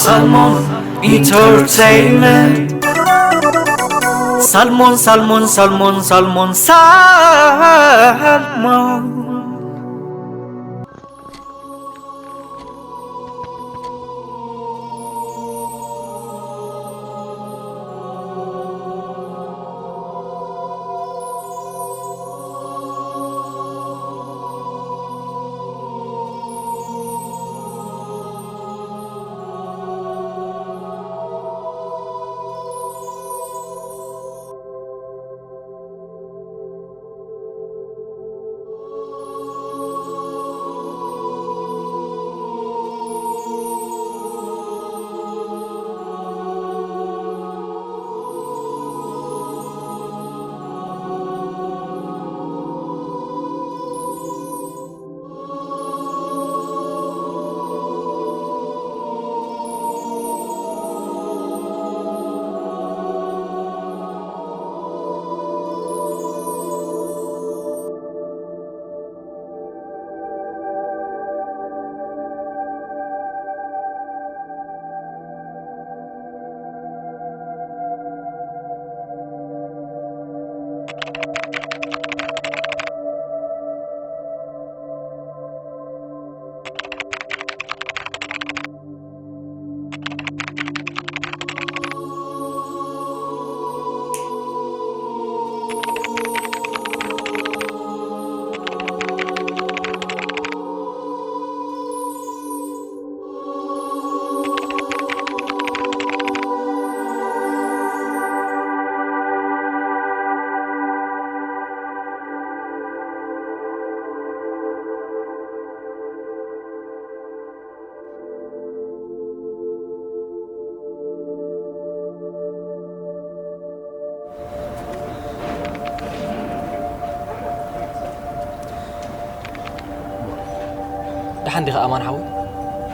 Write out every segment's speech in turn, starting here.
Salmon Entertainment. Salmon, Salmon, Salmon, Salmon, Salmon. ደሓን ዲኻ ኣማን ሓወይ?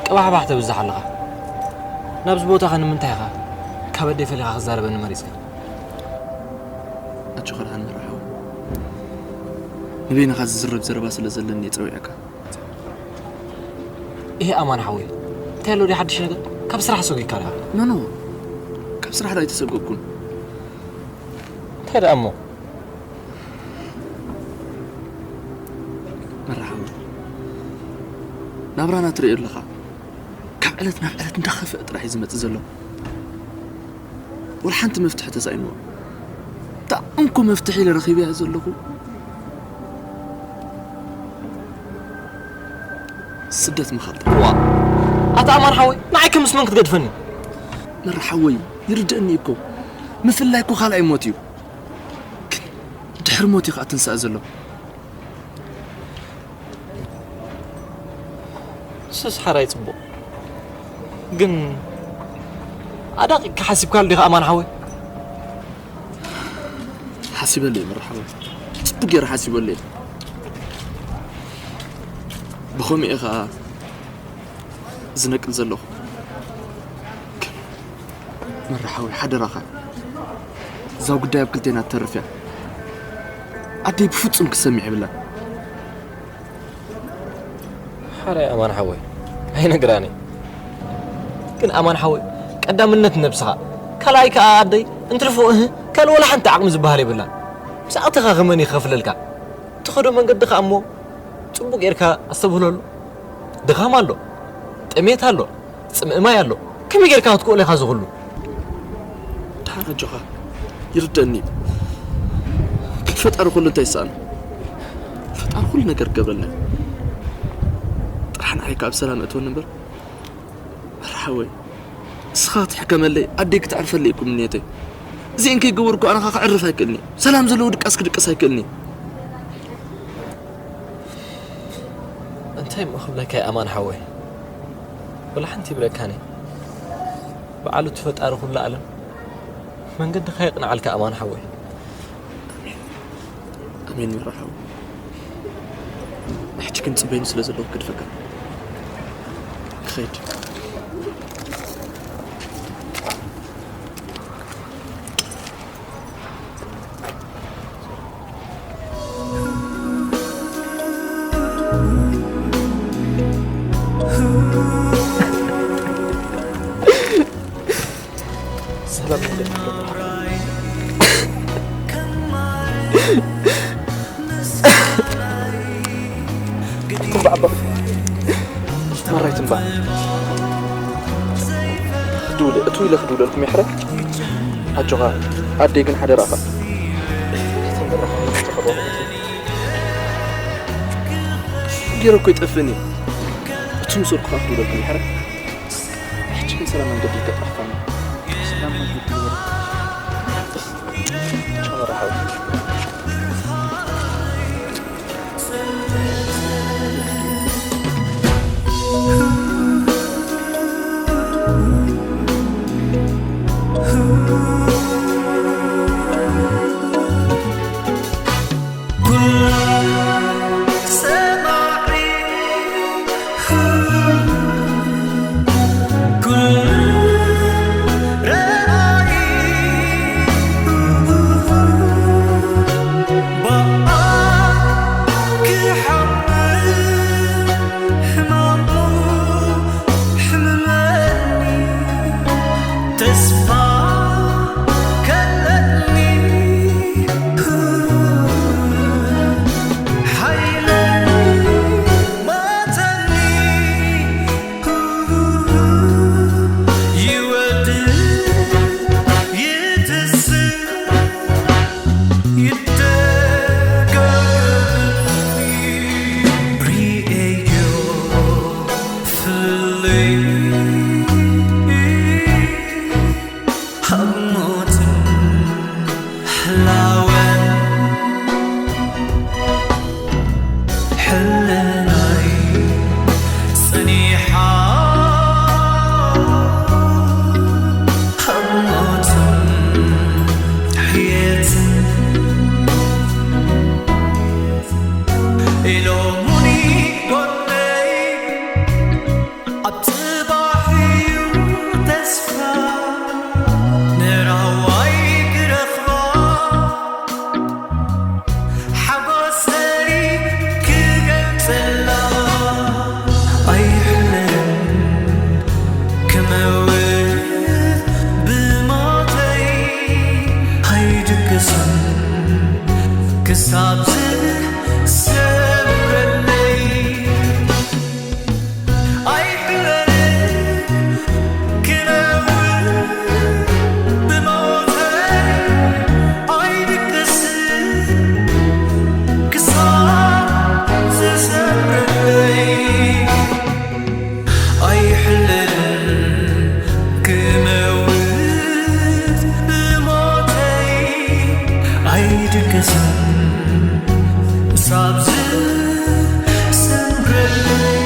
ቀባሕባሕ ተብዝሕ ኣለኻ። ናብዚ ቦታኸ ንምንታይ ኢኻ ካብ ኣደይ ፈሊኻ ክዛረበኒ መሪጽካ? ኣጆኻ ደሓን መርዓ ሓወይ። ንበይንኻ ዝዝረብ ዘረባ ስለ ዘለኒ እየ ጸዊዐካ። እሄ ኣማን ሓወይ፣ እንታይ ኣሎ ድዩ ሓድሽ ነገር? ካብ ስራሕ ሰጒግካ ዲኻ? ኖ፣ ኖ፣ ካብ ስራሕ ዶ ኣይተሰገግኩን። እንታይ ደኣ እሞ? መርዓ ሓወይ፣ ናብራና ትርእዮ ኣለኻ። ካብ ዕለት ናብ ዕለት እንዳኸፍአ ጥራሕ እዩ ዝመጽእ ዘሎ። ወላ ሓንቲ መፍትሒ ተሳኢንዎ። እታ እንኮ መፍትሒ ኢለ ረኺበያ ዘለኹ ስደት ምኻድ። ዋ፣ ኣታ ኣማን ሓወይ፣ ንዓይ ከምስ መን ክትገድፈኒ? መራ ሓወይ፣ ይርድእኒ እኮ። ምፍላይ እኮ ካልኣይ ሞት እዩ። ግን ድሕሪ ሞት እዩ ኸኣ ትንሳእ ዘሎ። ንሱስ ሓራይ ጽቡቕ። ግን ኣዳቒቕካ ሓሲብካሉ ዲኻ ኣማን ሓወይ? ሓሲበሉ እየ መራ ሓወይ። ጽቡቕ ገይረ ሓሲበሉ እየ። ብኸምኡ እየ ኸኣ ዝነቅል ዘለኹ። መራ ሓወይ፣ ሓደራኻ፣ እዛ ጉዳይ ኣብ ክልቴና ትተርፍ እያ። ኣደይ ብፍጹም ክትሰምዕ የብላን። ሓራይ ኣማን ሓወይ፣ ኣይነግራኒ። ግን ኣማን ሓወይ፣ ቀዳምነት ነብስኻ፣ ካልኣይ ከኣ ኣደይ፣ እንትርፎ እህ፣ ካልእ ወላ ሓንቲ ዓቕሚ ዝበሃል የብላን። ምስ ኣተኻ ከመን እዩ ክኸፍለልካ? ትኸዶ መንገዲ ከኣ እሞ ጽቡቕ ጌርካ ኣስተብህለሉ። ድኻም ኣሎ፣ ጥሜት ኣሎ፣ ጽምኢ ማይ ኣሎ። ከመይ ጌርካ ክትክእሎ ኢኻ እዚ ኩሉ? ደሓን ኣጆኻ፣ ይርደኣኒ እዩ። ግን ፈጣሪ ኩሉ እንታይ ይሰኣኖ? ፈጣሪ ኩሉ ነገር ክገብረልና እዩ። ጥራሕ ንዓይ ከኣ ብሰላም እትወኒ እምበር። መርሓወይ፣ ንስኻ ክትሕከመለይ፣ ኣደይ ክትዕርፈለይ እኮ ምንየተይ። እዚአን ከይገበርኩ ኣነ ኸኣ ክዕርፍ ኣይክእልን እየ። ሰላም ዘለዎ ድቃስ ክድቅስ ኣይክእልን እየ። እንታይ እሞ ክብለካ እየ ኣማን ሓወይ? ወላ ሓንቲ ይብለካን እየ። በዓሉ እቲ ፈጣሪ ኩሉ ዓለም መንገድኻ የቕንዓልካ ኣማን ሓወይ። ኣሜን። ኣሜን መርሓዊ። ሕጂ ግን ጽበይኒ ስለ ዘለኹ ክድፈካ። ክኸይድ። ትንባዕ ኣባ፣ ማራይ ትንባዕ። ክድውለ፣ እትው ኢለ ክድውለልኩም ይሕረ። ኣጆኻ ኣደይ ግን ሓደራኻ። ገይረ እኮ ይጠፍእኒ። እቱ ምሰርኩ ካብ ክድውለልኩም ይሕረ። ሕጂ ግን ሰላም መንገዲ ይገጣፋና። ሰላም መንገዲ ይገጣፋና። ቻው መርሓባ። ተስፋ ከለኒ ሓይለይ ሞተኒ ይወድእ ይትስእ ይደጋገም ርእዮ ፍልይ ሃሞትን ሕላወን ሕልናይ ጸኒሓ ሃሞትን ሕየትን ኢሎሙኒ ጎነይ ኣብ ጽባሕ እዩ ተስፋ ንራዋይ ክረኽባ ሓጎሰይ ክገልጸላ ኣይሕለምን ክመውት ብሞተይ ኣይድቅስን ክሳብ ዝሰምረለይ ኣይሕለምን ክነውር ብሞተይ ኣይድቅስን ክሳብ ዝሰምረለይ ኣይሕለምን ክመውት ብሞተይ ኣይድቅስን ሳብ ዝሰምረለይ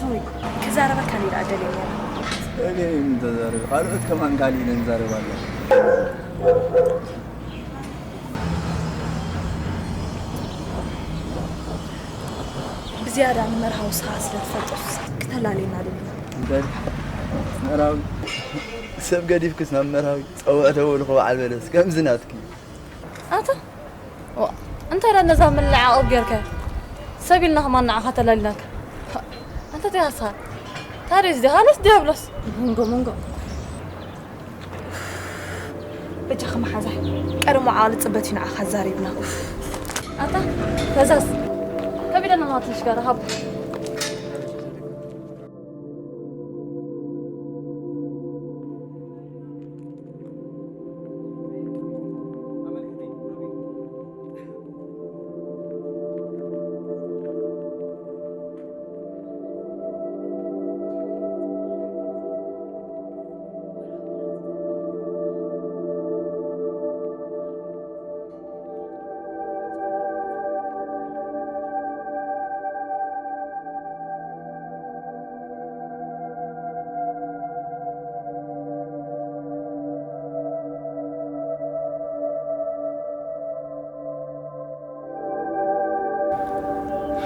ወይ ክዛረበካ እኔ ደኣ ደልየ ነይረ። እኔ ተዛረብ ካልኦት ከማን ካሊ ነንዛረብ ኣለ። ብዝያዳ ንመርሃዊ ስኻ ስለ ትፈልጦስ ክተላለየና ደልዩ። እንታይ መራዊ ሰብ ገዲፍክስ ናብ መራዊ ጸውዕ ተበልኹ በዓል በለስ ከምዚ ናትኪ። ኣታ እንታይ ደኣ ነዛ ምልዓቕ ጌርካ ሰብ ኢልና ከማን ንዓኻ ተላሊናካ። ኣንተ ዲኻ ንስኻ ታሪስ ዲኻ ነስ ዲያብሎስ? መንጎ መንጎ በጃኺ መሓዛይ ቀደም ዓቕሊ ጽበት እዩ ንዓኻ ዛሪብና። ኣታ ፈዛዝ ከቢደና ማትሽ ጋር ሃቡ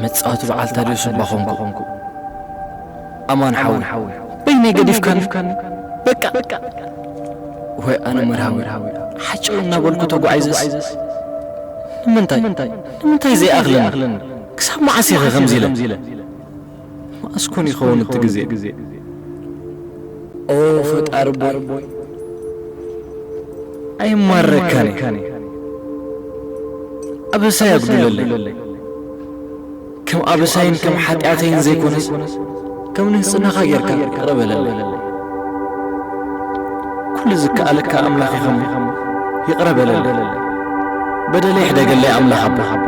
መጻወቲ በዓል ታድዮስ እባ ኾንኩ። ኣማን ሓወይ፣ በይነይ ገዲፍካኒ። በቃ። ወይ ኣነ መርሃዊ፣ ሓጨው እናበልኩ ተጓዒዘስ። ንምንታይ? ንምንታይ ዘይኣኽለኒ? ክሳብ መዓስ ኢኸ ከምዚ ኢለ? መኣስ ኮን ይኸውን እቲ ግዜ? ኦ ፈጣሪ ቦይ፣ ኣይማረካን እየ። ኣበሳይ ኣጉድለለይ። ከም ኣበሳይን ከም ሓጢኣተይን ዘይኮነስ፣ ከም ንህጽናኻ ጌርካ ይቕረ በለለይ። ኩሉ ዝከኣለካ ኣምላኽ ኢኻ እሞ፣ ይቕረ በለለይ። በደለይ ሕደገለይ ኣምላኽ ኣቦ።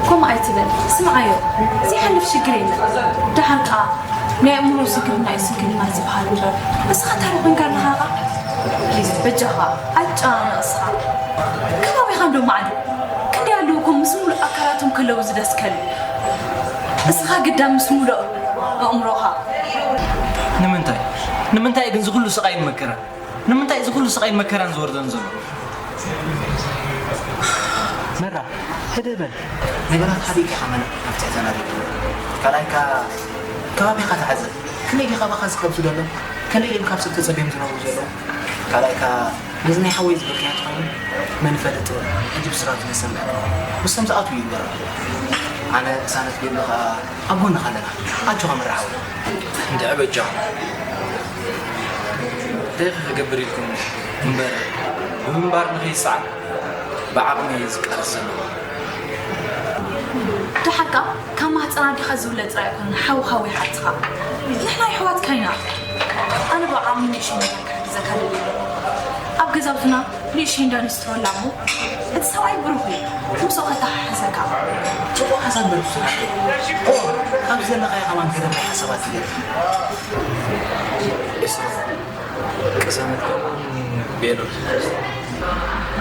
ከምኡ ኣይትበል፣ ስምዓዮ፣ ዘይሓልፍ ሽግር የለን። ደሓር ከኣ ናይ ኣእምሮ ስንክልና እዩ ስንክልና ዝበሃል እምበር፣ ንስኻ እንታይ ደኣ ኮይንካ ኣለኻ ከኣ? ፕሊዝ በጃኻ ኣይትጨናነቕ እስኻ። ከባቢኻ እንዶ ማዕዶ ክንደይ ኣለዉ እኮ ምስ ሙሉእ ኣካላቶም ከለዉ ዝደስከሉ። እስኻ ግዳ ምስ ሙሉእ ኣእምሮኻ። ንምንታይ ንምንታይ ግን ዝኹሉ ስቓይን መከራን? ንምንታይ እዚ ኩሉ ስቓይን መከራን ዝወርደን ዘሎ? መራ፣ ህድእ በል። ናይ በረኻ ሓደጊ ኢኻ መን ኣብ ትሕተና ደይብሉ። ካልኣይካ ከባቢኻ ተዓዘብ። ክንደይ ዲኻ ባኻ ዝከብሱ ዘለዉ? ክንደይ ኢሎም ካብ ሰብ ተጸብዮም ዝነብሩ ዘለዉ? ካልኣይካ ነዚ ናይ ሓወይ ዝበልካዮ እንተኾይኑ መን ይፈልጥ? ሕጂ ብስራቱ ነሰምዕ። ምስቶም ዝኣትዉ እዩ እምበር። ኣነ ቅሳነት ቤሎ ኸኣ ኣብ ጎንኻ ኣለና። ኣጆኻ መራ ሓወይ። እንድዒ በጃኹም። እንታይ ኸ ክገብር ኢልኩም እምበር ብምንባር ንኸይሰዓር ብዓቕመይ እየ ዝቃለስ ዘለኹ። ደሓር ከኣ ካብ ማህጸን ኣዴኻ ዝውለድ ጥራይ ኣይኮነን ሓውኻ ወይ ሓትኻ። ንሕና የሕዋትካ ኢና። ኣነ ብዓቕሚ ንእሽተይ ነገር ክሕግዘካ ደልየ ኣለኹ። ኣብ ገዛውትና ንእሽተይ እንዳ ሊስትሮ ኣላ እሞ እቲ ሰብኣይ ብሩኽ እዩ። ምስኡ ከተሓሕዘካ። ጽቡቕ ሓሳብ በል ፍሱን ሓቀይ። ኦ፣ ካብዚ ዘለኻዮ ከማን ገለ ናይ ሓሳባት ይገርም። ሊስትሮ። ቅሳነት ከምኡውን ቤሎ።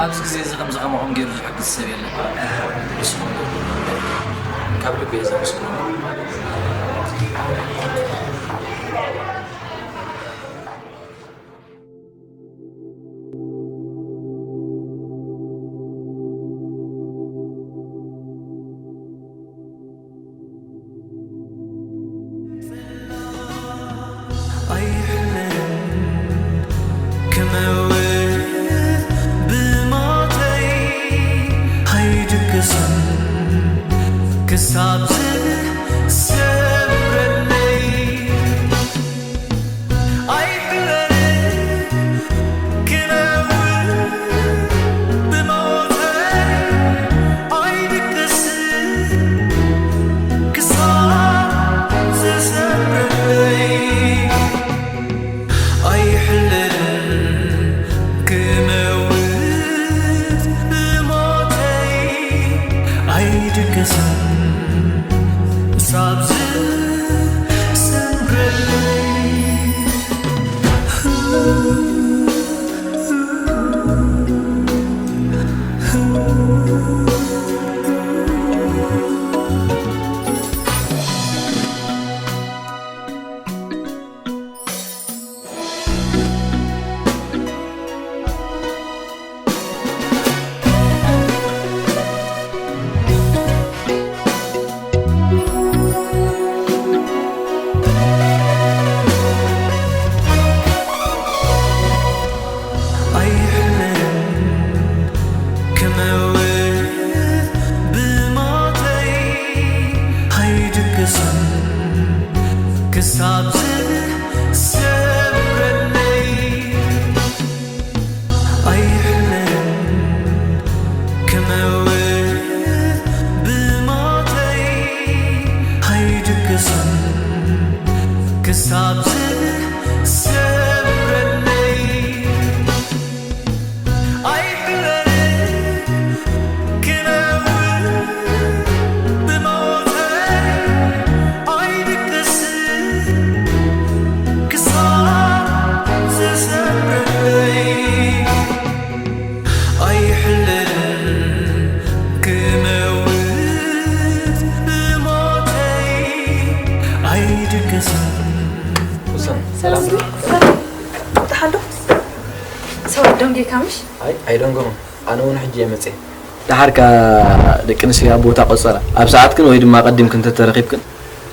ኣብዚ ግዜ እዚ ከምዚ ከማኹም ገይሩ ዝሕግዝ ሰብ የለን። ንስኹም ካብ ልቢ እየ ዘመስግነኩም። ኣይሕለል ክመውት ብሞተይ ኣይድቅስን ክሳብ ዝሰምረለይ ኣይሕለል ክመውት ብሞተይ ኣይድቅስን ክሳብ ዝሰምረለይ ክሳብ ዝሰብረለይ ኣይሕለልን ክመውት ብሞተይ ኣይድቅስን ክሳብ ዝሰብረለይ ኣይሕለልን ክመውት ብሞተይ ኣይድቅስን ክሳብ ዝሰብረለይ ኣይሕለልን ክመውት ብሞተይ ኣይድቅስን። ሰላም። ሰላም። ተሓዶ? ሰባት ደንጌካ ምሽ? ኣይ ኣይደንጎም። ኣነ እውን ሕጂ እየ መፅየ። ደሓርካ ደቂ ኣንስትዮ ኣብ ቦታ ቆፀራ ኣብ ሰዓትክን ወይ ድማ ኣቐዲምክን እንተተረኺብክን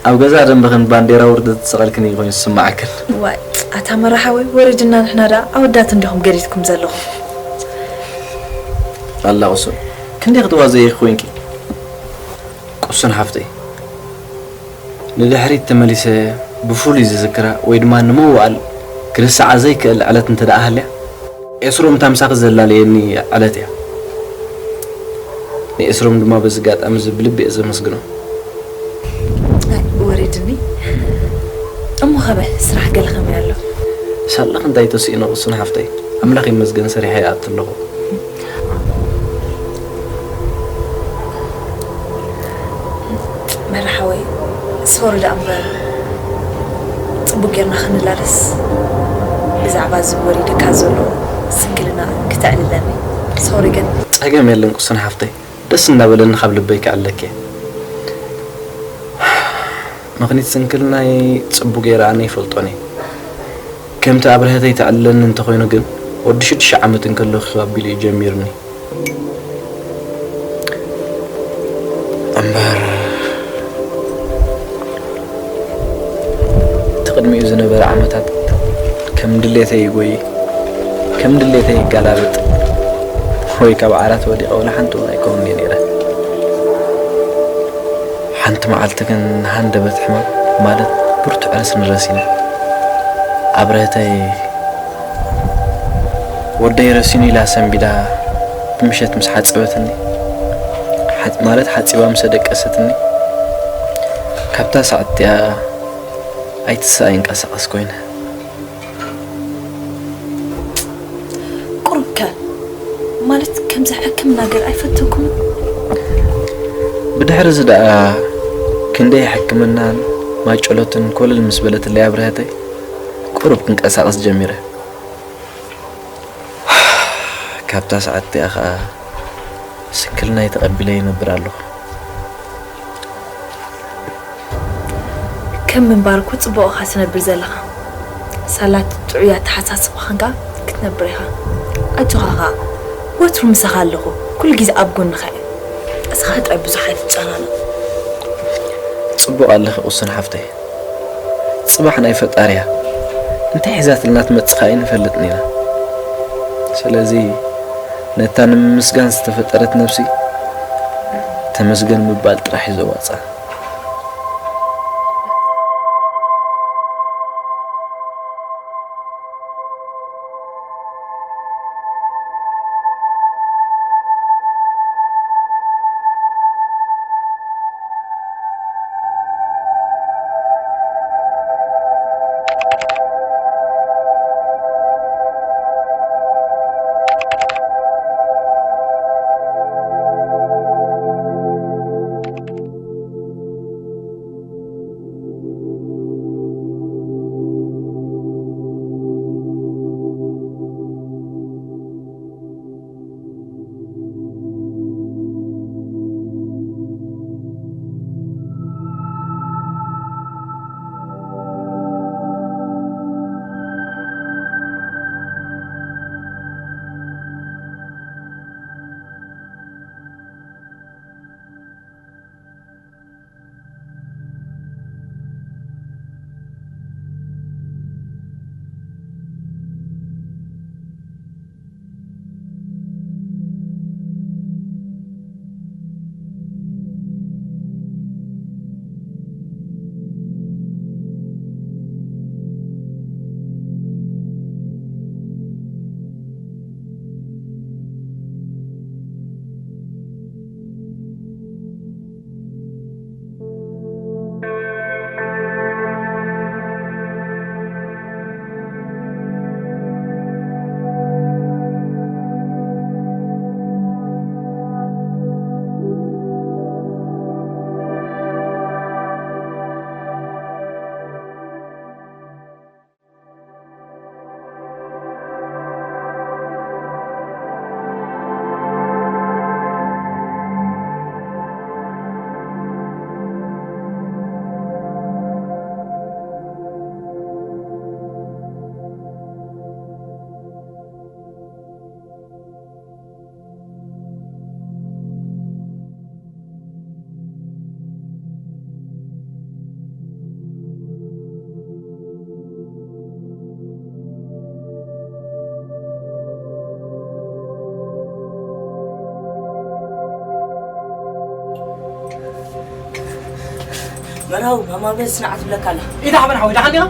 ኣብ ገዛ ደንበኽን ባንዴራ ውርደት ዝሰቐልክን እዩ ኮይኑ ዝስማዓክን። ዋይ ኣታ መራሓወይ ወሪድና ንሕና ደኣ ኣወዳት እንዲኹም ገዲድኩም ዘለኹም። ኣላ ቁሱን ክንደይ ክትዋዘይ ኮንኪ። ቁሱን ሓፍተይ ንድሕሪት ተመሊሰ ብፍሉይ ዝዝክራ ወይ ድማ ንምውኣል ክርስዓ ዘይክእል ዕለት እንተ ደኣ ሃልያ ኤስሮም እታ ምሳኺ ዘላለየኒ ዕለት እያ። ንኤስሮም ድማ በዚ ኣጋጣሚ እዚ ብልቢ እየ ዘመስግኖ። ኣይ፣ ወሪድኒ። እሞ ኸበ ስራሕ ገለ ኸመይ ኣሎ? ሳላኽ እንታይ ተስኢኖ ቅሱን ሓፍተይ? ኣምላኽ ይመስገን ሰሪሐ ይኣቱ ኣለኹ። መርሓወይ ሶሪ ደኣ እምበር ጽቡቅ ጌርና ክንላለስ ብዛዕባ እዚ ወሪድካ ዘሎ ስንክልና ክተዕልለኒ። ሶሪ ግን። ጸገም የለን ቅሱን ሓፍተይ፣ ደስ እንዳበለኒ ካብ ልበይ ክዕለኪ። ምኽኒት ስንክልናይ ጽቡቅ ጌረ ኣነ ይፈልጦን እየ። ከምቲ ኣብርሀተይ ተዕልለኒ እንተኾይኑ ግን ወዲ ሽዱሽተ ዓመት እንከለኹ ኣቢሉ እዩ ጀሚሩኒ። እምበር እቲ ቅድሚኡ ዝነበረ ዓመታት ከም ድሌተይ ይጎይ፣ ከም ድሌተይ ይገላብጥ፣ ወይ ካብ ዓራት ወዲቐ ወላ ሓንቲ እውን ኣይከውንን'የ ነይረ። ሓንቲ መዓልቲ ግን ሃንደበት ሕማም ማለት ብርቱዕ ረስኒ ረሲነ። ኣብርሀተይ ወደይ ረሲኑ ኢላ ሰንቢዳ ብምሸት ምስ ሓጸበትኒ፣ ሓጽ-፣ ማለት ሓጺባ ምስ ኣደቀሰትኒ፣ ካብታ ሰዓት እቲኣ ኣይትስኣ ይንቀሳቐስ ኮይነ። ቁሩብ ከ ማለት ከምዚ ሕክምና ገለ ኣይፈተንኩምን? ብድሕሪ እዚ ደኣ ክንደይ ሕክምናን ማጨሎትን ኮለል ምስ በለትለይ ኣብርሀተይ ቁሩብ ክንቀሳቐስ ጀሚረ። ካብታ ሰዓት እቲኣ ኸኣ ስንክልናይ ተቐቢለ ይነብር ኣለኹ። ከም ምንባር እኮ ጽቡቕ ኢኻ ትነብር ዘለኻ። ሳላ ጥዑይ ኣተሓሳስባኻን ከኣ ክትነብር ኢኻ። ኣጆኻ ኸኣ፣ ወትሩ ምሳኻ ኣለኹ። ኩሉ ግዜ ኣብ ጎንኻ እየ። እስኻ ጥራይ ብዙሕ ኣይትጨናነቕ። ጽቡቕ ኣለኺ ቅሱን ሓፍተይ። ጽባሕ ናይ ፈጣሪ እያ። እንታይ ሒዛትልና ትመጽእ ከኣ ኣይንፈልጥን ኢና። ስለዚ ነታ ንምምስጋን ዝተፈጠረት ነብሲ ተመስገን ምባል ጥራሕ እዩ ዘዋጽኣ። መርሃዊ፣ ማማ በይ ጽናዕ ትብለካ ኣላ። ኢዳ ሓበን ሓወይ፣ ደሓን ዲኻ?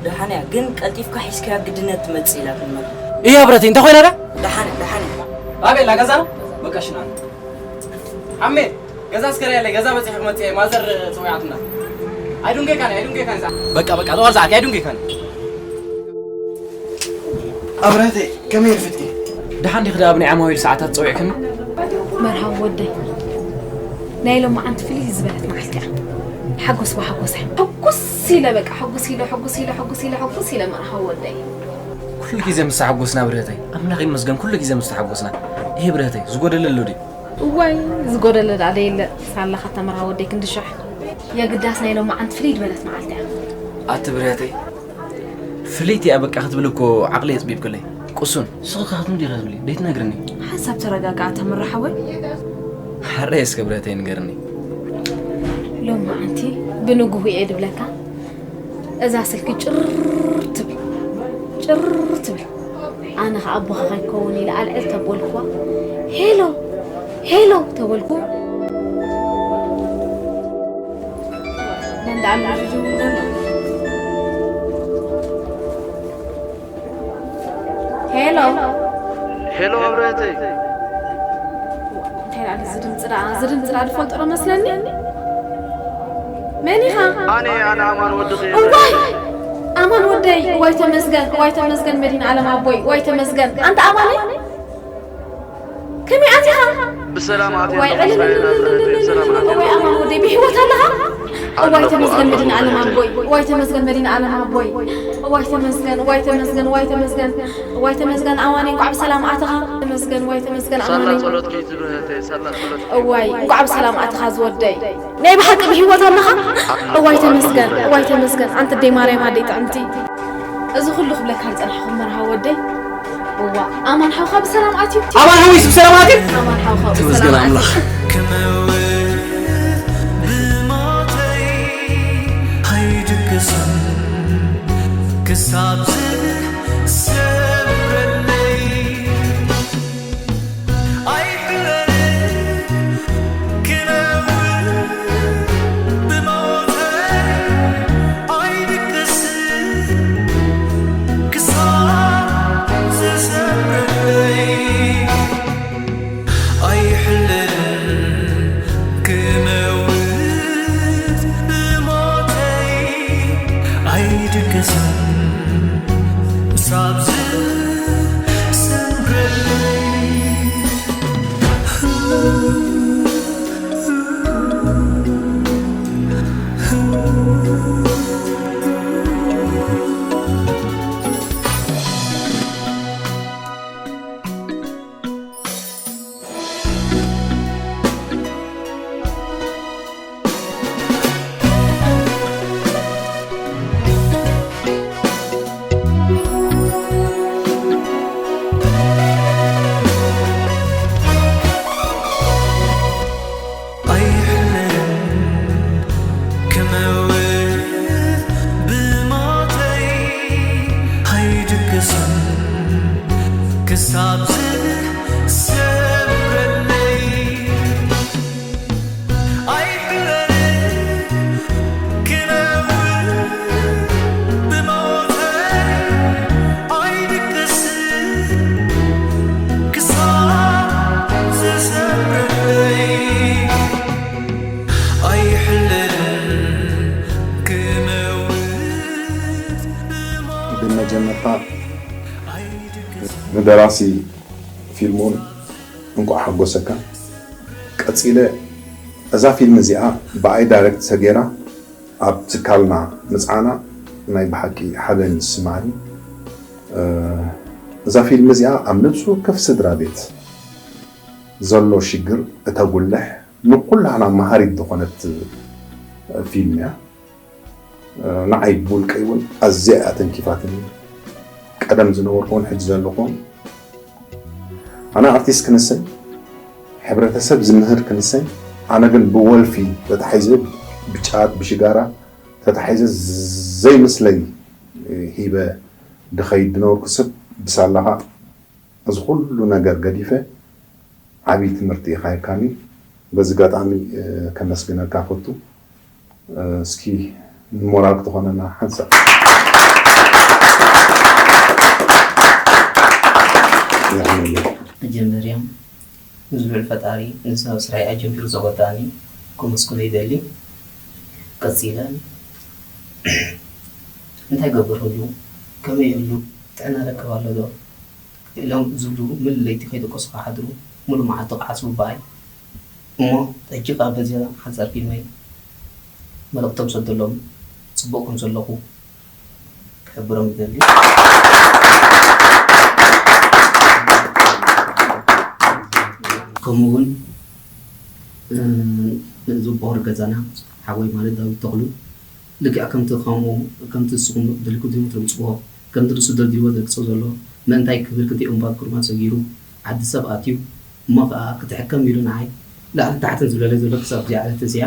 ደሓን እያ፣ ግን ቀልጢፍካ ሒዝካያ ግድነት ትመጽእ ኢላትኒ መርሃዊ። እያ ብረተይ፣ እንታይ ኮይና ደኣ? ደሓን እያ፣ ደሓን እያ። ኣበይ ኣላ? ገዛ ነው? በቃ እሺ፣ ና። ሓሜ፣ ገዛ እስከ ርኣየለይ፣ ገዛ በጺሐ ክመጽእ እየ፣ ማዘር ጸዊዓትና። ኣይዱንጌካኒ፣ ኣይዱንጌካኒ። በቃ፣ በቃ፣ ጠዋል ሰዓት፣ ኣይዱንጌካኒ። ኣብረህተይ፣ ከመይ ኣርፊድኪ? ደሓን ዲኺ ደኣ፣ ኣብ ናይ ዓማዊል ሰዓታት ጸዊዕክኒ? መርሃዊ ወደይ፣ ናይ ሎማዓንቲ ፍልይ ዝበለት መዓልቲ እያ። ሓጎስ ብሓጎስ እያ። ሕጉስ ኢለ በቃ፣ ሕጉስ ኢለ፣ ሕጉስ ኢለ፣ ሕጉስ ኢለ፣ ሕጉስ ኢለ መርሃዊ ወደይ። ኩሉ ግዜ ምስ ተሓጎስና ብርህተይ፣ ኣምላኽ ይመስገን፣ ኩሉ ግዜ ምስ ተሓጎስና። ይሄ ብርህተይ፣ ዝጎደለ ኣሎ ድዩ? እዋይ፣ ዝጎደለ ደኣ ደየለ። ሳላ ካታ መርሃዊ ወደይ ክንዲ ሽሕ። የግዳስ ናይ ሎማዓንቲ ፍልይ ዝበለት መዓልቲ እያ። ኣቲ ብርህተይ፣ ፍልይቲ እያ በቃ ክትብል እኮ ዓቕሊ የጽቢብክለይ። ቁሱን፣ ስኺ ከ ክትምዲ ኢኺ ትብሊ፣ ደይትነግርኒ? ሓንሳብ ተረጋግኣ ተምሪ ሓወይ። ሓረይ እስከ ብረተይ ንገርኒ። ሎማዓንቲ ብንግሁ እየ ድብለካ፣ እዛ ስልኪ ጭር ትብል፣ ጭር ትብል። ኣነ ኸኣ ኣቦኻ ከይከውን ኢለ ኣልዕል ተበልኩዋ። ሄሎ፣ ሄሎ ተበልኩ። መን ደኣ ኣሎ ዝድውል ዘሎ? ሄሎ። ሄሎ ኣብረህተይ። እንታይ ደኣ እዚ ድምፂ ደኣ? እዚ ድምፂ ደኣ ዝፈልጦ ዶ መስለኒ? መን ኢኻ? ኣነ፣ ኣነ ኣማን ወድኺ። እዋይ! ኣማን ወደይ፣ እዋይ ተመስገን፣ እዋይ ተመስገን መድኃኔ ዓለም ኣቦይ፣ እዋይ ተመስገን። ኣንታ ኣማን? ከመይ ኣቲኻ? ብሰላም ኣትያ ዋይ ኣለኹ፣ ዕልል፣ ሰላም ኣትያ። እዋይ ኣማን ወደይ፣ ብህይወት ኣለኻ? እዋይ ኣለኹ፣ ተመስገን ኣለኹ፣ መድኃኔ ዓለም እህተይ። ኣቦይ፣ እዋይ ተመስገን መድኃኔ ዓለም ኣቦይ፣ እዋይ ተመስገን፣ እዋይ ተመስገን፣ እዋይ ተመስገን፣ እዋይ ተመስገን ኣማን፣ እንኳዕ ብሰላም ኣተኻ። ተመስገን፣ እዋይ ተመስገን ሳላ ኣማን። ጸሎትኪ ትብህተይ፣ ሳላ ጸሎትኪ። እዋይ፣ እንኳዕ ብሰላም ኣተኻ ዝወደይ። ናይ ብሓቂ ብህይወት ኣለኻ? ኣለኹ፣ እዋይ ኣለኹ፣ ተመስገን፣ እህተይ። እዋይ ተመስገን፣ ኣንቲ ኣደይ ማርያም ኣደይ ጥዕምቲ። እዚ ኩሉ ክብለካ ዝጸናሕኩ መርሃዊ ወደይ። እዋ፣ ኣማን ሓውኻ ብሰላም ኣትዩ። ኣማን ሓወይስ ብሰላም ኣትዩ? ኣማን ሓውኻ ተመስገን ብሰላም ኣምላኽ። ኣትዩ። ክመውት ብሞተይ ኣይድቅስን ክሳብ ዝሰምረለይ። ኣይሕለል ክነውር ብሞተይ ኣይድቅስ ክሳብ ዝሰምረለይ። ኣይሕለል ክመውት ብሞተይ ኣይድቅስን ሳብ ዝሰምረለይ። ኣይሕለል ክመውት ብሞተይ ኣይድቅስን ክሳብ ዝሰምረለይ። ኣይሕለል ክነውር ብሞተይ ኣይድቅስ ክሳብ ዝሰምረለይ። ኣይሕለል ክመውት ብሞተይ ብመጀመርታ ኣይድቅስ ንደራሲ ፊልም እውን እንቋዕ ሓጎሰካ። ቀጺለ እዛ ፊልም እዚኣ ብኣይ ዳይሬክት ተገይራ ኣብ ትካልና ምጽዓና ናይ ብሓቂ ሓበን ይስምዓኒ። እ፣ እዛ ፊልም እዚኣ ኣብ ነፍሲ ወከፍ ስድራ ቤት ዘሎ ሽግር እተጉልሕ ንኩላህና መሃሪት ዝኾነት ፊልም እያ። ንዓይ ብውልቀይ እውን ኣዝያ እያ ተንኪፋትኒ። ቀደም ዝነበርኩን ሕጂ ዘለኹን ኣነ ኣርቲስት ክንሰይ ሕብረተሰብ ዝምህር ክንሰይ ኣነ ግን ብወልፊ ተታሒዘ ብጫት ብሽጋራ ተታሒዘ ዘይምስለይ ሂበ ድኸይድ ድነበርኩ ሰብ ብሳላኻ እዚ ኩሉ ነገር ገዲፈ ዓብዪ ትምህርቲ ኢኻ ሂብካኒ። በዚ ኣጋጣሚ ከመስግነካ ፈቱ። እስኪ ሞራል ክትኾነና ሓንሳብ። የቐንየለይ። መጀመርያ ንዝልዑል ፈጣሪ ንዚ ናብ ስራይ ኣጀሚሩ ዘወዳእኒ ከመስግኖ ይደሊ። ቀጺለ እንታይ ገብር ህሉ፣ ከመይ ህሉ፣ ጥዕና ረክብ ኣሎ ዶ ኢሎም ዝብሉ ምሉእ ለይቲ ከይደቀሱ ክሓድሩ፣ ሙሉእ መዓልቲ ክዓስቡ በኣይ። እሞ ሕጂ ከኣ በዚኣ ሓጻር ፊልመይ መልእኽቶም ሰደሎም ጽቡቕ ከም ዘለኹ ክሕብሮም ይደሊ። ከምኡ እውን ነዚ በኹሪ ገዛና ሓወይ ማለት ዳዊት ተኽሉ ልክዕ ከምቲ ከምኡ ከምቲ ንስኹም ደሊኩም ትምፅዎ ከምቲ ንሱ ደልድልዎ ዘልቅሶ ዘሎ ምእንታይ ክብል ክንቲኦም ባብ ኩርማን ሰጊሩ ዓዲ ሰብ ኣትዩ እሞ ከዓ ክትሕከም ኢሉ ንዓይ ላዕሊ ታሕትን ዝብለለይ ዘሎ ክሳብ እዚኣ ዕለት እዚኣ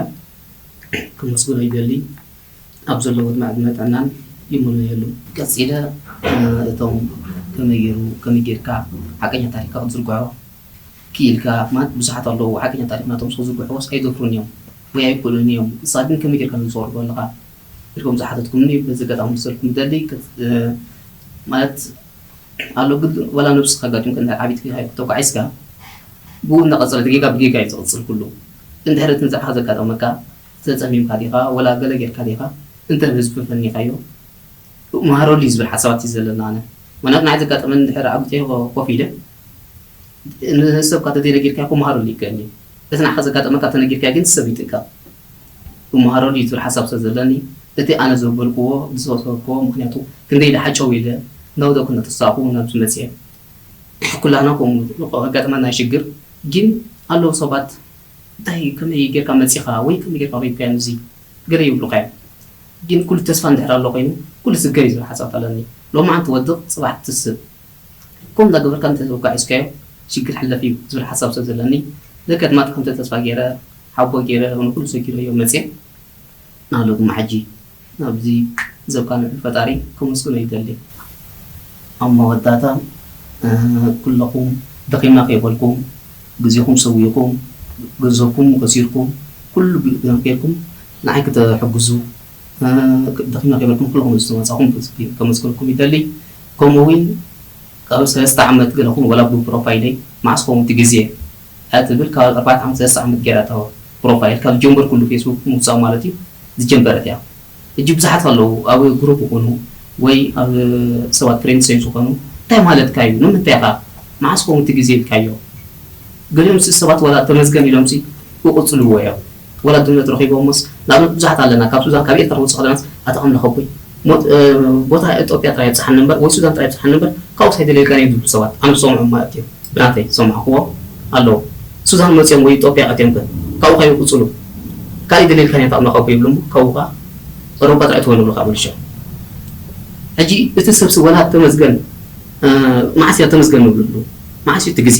ክመስግኖ ይደሊ። ኣብ ዘለዎ ዕድመ ጥዕናን ይምነየሉ። ቀፂለ እቶም ከመይ ገይሩ ከመይ ጌርካ ሓቀኛ ታሪክካ ክትዝርግሖ ክኢልካ ማለት ብዙሓት ኣለዉ ሓቀኛ ታሪክ ናቶም ዝዝርግሕዎስ ኣይደፍሩን እዮም ወይ ኣይክእሉን እዮም ንስኻ ግን ከመይ ጌርካ ንዝተወርዶ ኣለኻ ኢልኩም ዝሓተትኩምኒ በዚ ኣጋጣሚ ክሰልኩም ምደሊ ማለት ኣሎ ግን ዋላ ነብስኻ ኣጋጢምካ እንድሕር ዓቢት ጌጋ ተጓዒዝካ ብኡ እናቐፀለ እቲ ጌጋ ብጌጋ እዩ ዝቕፅል ኩሉ እንድሕር እቲ ንስኻ ዘጋጠመካ ተፀሚምካ ዲኻ ወላ ገለ ጌርካ ዲኻ እንተ ንህዝቢ ፈኒኻዮ መሃረሉ እዩ ዝብል ሓሳባት እዩ ዘለና ኣነ ምክንያቱ ንዓይ ዘጋጠመኒ እንድሕር ዓቢት ኮፍ ኢለ ንሰብካ ተዘይነጊርካ ክመሃረሉ ይክእል እዩ እቲ ንዓኻ ዘጋጠመካ ተነጊርካ ግን ሰብ ይጥቀም ክመሃረሉ እዩ ዝብል ሓሳብ ስለ ዘለኒ እቲ ኣነ ዘበልክዎ ዝሰበሰብክዎ ምክንያቱ ክንደይ ደሓጨው ኢለ እንዳወደኩ እንዳተሳእኩ ናብዚ መፅየ ኩላህና ከምኡ ኣጋጥመና ሽግር ግን ኣለዉ ሰባት እንታይ ከመይ ጌርካ መፂኻ ወይ ከመይ ጌርካ ረይብካዮ እዚ ገለ ይብሉኻ እዮም ግን ኩሉ ተስፋ እንድሕር ኣሎ ኮይኑ ኩሉ ዝገር እዩ ዝብል ሓሳብ ኣለኒ ሎማዓንቲ ወድቕ ፅባሕ ትስብ ከምኡ እንዳገበርካ እንተተወጋዒዝካዮ ሽግር ሕለፍ እዩ ዝብል ሓሳብ ስለ ዘለኒ ለከት ማጥ ከምተ ተስፋ ገይረ ሓቦ ገይረ ንኩሉ ሰጊረዮ መፅየ ናሎ ድማ ሕጂ ናብዚ ዘብቃ ንዕል ፈጣሪ ከመስግኖ ይደሊ ኣብ መወዳእታ ኩለኹም ደኺምና ከይበልኩም ግዜኹም ሰዊእኩም ገንዘብኩም ከሲርኩም ኩሉ ጌርኩም ንዓይ ክተሕግዙ ደኺምና ከይበልኩም ኩለኹም ዝተመፃኹም ከመስግነኩም ይደሊ ከምኡ እውን ካብ ሰለስተ ዓመት ገለኹም ወላ ብፕሮፋይለይ መዓስ ኸውን እቲ ግዜ እያ ትብል ካብ ኣርባዕተ ዓመት ሰለስተ ዓመት ገይራ እታ ፕሮፋይል ካብ ዝጀመርኩሉ ፌስቡክ ምውፃእ ማለት እዩ ዝጀመረት እያ ሕጂ ብዙሓት ኣለዉ ኣብ ግሩፕ ይኹኑ ወይ ኣብ ሰባት ፍሬንድ ሴንስ ዝኾኑ እንታይ ማለትካ እዩ ንምንታይ ኢኻ መዓስ ኸውን እቲ ግዜ ኢልካዮ ገሊኦም ሲ ሰባት ዋላ ተመዝገን ኢሎም ሲ ክቕፅልዎ እዮም ወላ ድምነት ረኺቦሞስ ንኣብነት ብዙሓት ኣለና ካብ ሱዛን ካብ ኤርትራ ክወፅእ ከለናስ ኣታ ኣምላኽ ኣቦይ ሞት ቦታ ኢትዮጵያ ጥራይ ኣብፅሓኒ እምበር ወይ ሱዛን ጥራይ ኣብፅሓኒ እምበር ካብኡ ሳይደለልካኒ እዮም ዝብሉ ሰባት ኣነ ዝሰምዖም ማለት እዮም ብናተይ ዝሰማዕክዎ ኣለዉ ሱዛን መፅኦም ወይ ኢትዮጵያ ኣትዮም ከ ካብኡ ከይቅፅሉ ካልእ ደሊልካ ኔታ ኣምላኽ ኣቦ ይብሉ እሞ ካብኡ ከዓ ጸሮባ ጥራይ ትኾኑ ብልኻ መልሾ ሕጂ እቲ ሰብሲ ወላ ተመስገን መዓስ እያ ተመስገን ንብልሉ መዓስ እዩ እቲ ግዜ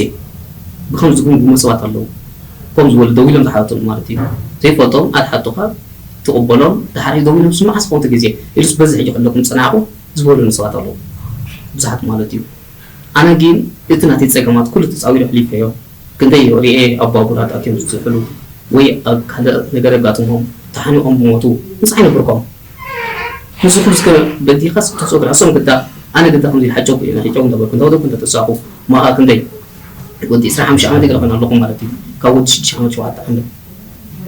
ብከም ዝጉምጉሙ ሰባት ኣለዉ ከም ዝበሉ ደው ኢሎም ዝሓተሉ ማለት እዩ ዘይፈልጦም ኣትሓቱኻ ትቕበሎም ድሓር ደው ኢሎም ስማዕ ስኾንቲ ግዜ ኢሉስ በዚ ሕጂ ከለኩም ፅናዕኹ ዝበሉኒ ሰባት ኣለዉ ብዙሓት ማለት እዩ ኣነ ግን እቲ ናተይ ፀገማት ኩሉ ተፃዊሩ ኣሕሊፈዮ ክንደይ ሪኤ ኣብ ባቡራት ኣትዮም ዝፅሕሉ ወይ ኣብ ካልእ ነገር ኣጋጥሞም ተሓኒቖም ብሞቱ ምስ ኣይነብርኮም ንስኹም እስከ በዲኻስ ተሰጉ ራሶም ግዳ ኣነ ግዳ ከምዚ ሓጨውኩ እየ ናሕጨው እንዳበልኩ እንዳወደኩ እንዳተሳኹ ማኻ ክንደይ ወዲ ዕስራ ሓሙሽተ ዓመት ይገለኹን ኣለኹም ማለት እዩ ካብ ወዲ ሽዱሽተ ዓመት ሸውዓተ ዓመት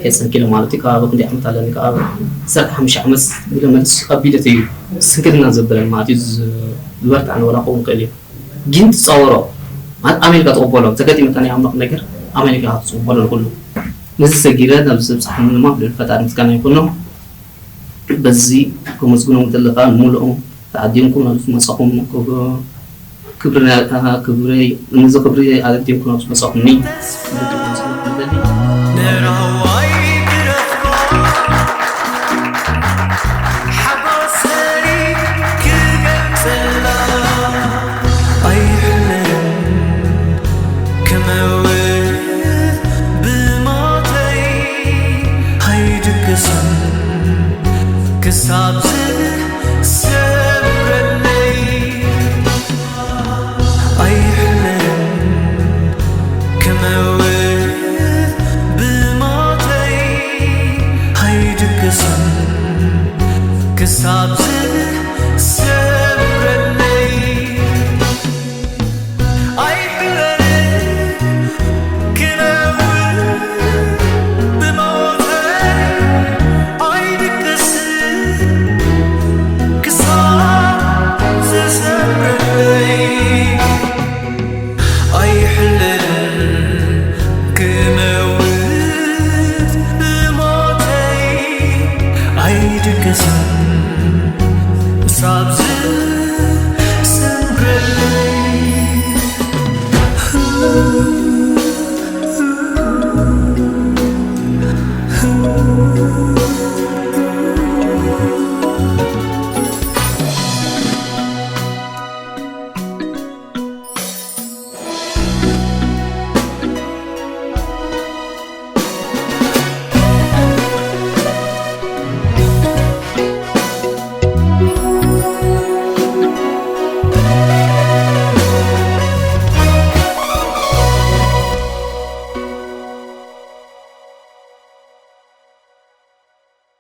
የፀንኪለ ማለት እዩ ከባቢ ክንደይ ዓመት ኣለኒ ካብ ዕስራ ሓሙሽተ ዓመት ግለ መልስ ኣብ ቢደት እዩ ስንክልና ዘበለን ማለት እዩ ዝበርትዓን ወላ ክኸውን ክእል እዩ ግን ትፃወሮ ማለት ኣሜሪካ ትቕበሎ ተገጢመካ ናይ ኣምላኽ ነገር ኣሜሪካ ትፅበሎ ንኩሉ ነዚ ሰጊረ ናብዚ ዘብፅሓኒ ድማ ብልዕሊ ፈጣሪ ምስጋና ይኩኖ በዚ ከመስግኖም ዘለካ ንምልኦም ተዓዲምኩም ናብ ዝመፃኹም ክብሪ ክብሪ ነዚ ክብሪ ኣቀዲምኩም ናብ ዝመፃኹምኒ